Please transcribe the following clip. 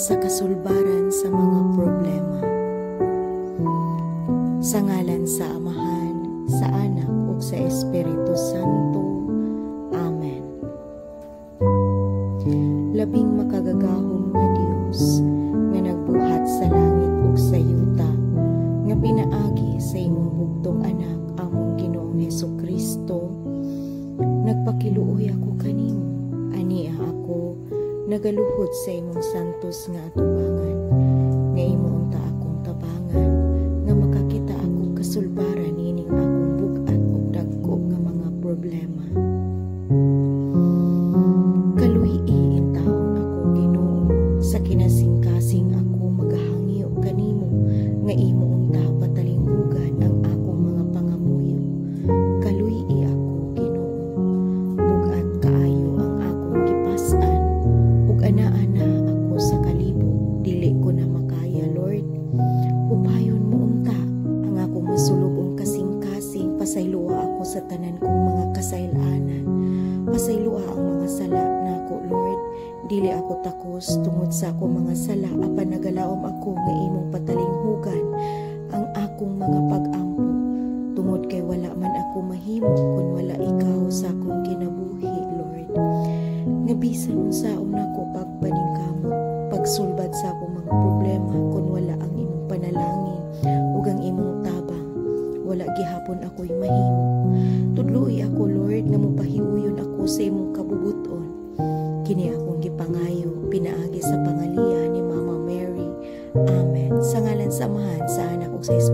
Sa kasulbaran sa mga problema. Sa ngalan sa Amahan, sa Anak ug sa Espiritu Santo. Amen. Labing makagagahom nga Dios nga nagbuhat sa langit ug sa yuta, nga pinaagi sa imong bugtong Anak, among Ginoong Hesus Kristo, nagpakiluoy ako kanimo. Ania ako nagaluhod sa imong santos nga atubangan, nga imo unta akong tabangan nga makakita ako kasulbaran niining akong bug-at ug dagko nga mga problema. Kaluy-i intawon ako, Ginoo, sa kinasingkasing ako magahangyo kanimo nga imo unta patalinghugan ang akong mga pangamuyo. Kaluy-i ako, Ginoo. Bug-at kaayo ang akong gipas-an ug anaa na ako sa kalibog, dili ko na makaya, Lord. Hupayon mo unta ang akong masulubong kasing-kasing. Pasayloa ako sa tanan kong mga kasaylanan. Pasayloa ang mga sala nako, Lord. Dili ako takos tungod sa akong mga sala, apan nagalaom ako nga imong patalinghugan ang akong mga pag-ampo, tungod kay wala man ako mahimo kung wala ikaw sa akong kinabuhi, Lord. Nga bisan unsaon nako pagpaningkamot pagsulbad sa akong mga problema, kung wala ang imong panalangin ug ang imong tabang, wala gihapon ako'y mahimo. Tudloi ako, Lord, nga mopahiuyon ako sa imong kabubuton. Kini akong gipangayo pinaagi sa pangaliya ni Mama Mary. Amen. Sa ngalan sa Amahan, sa Anak ug sa Espiritu.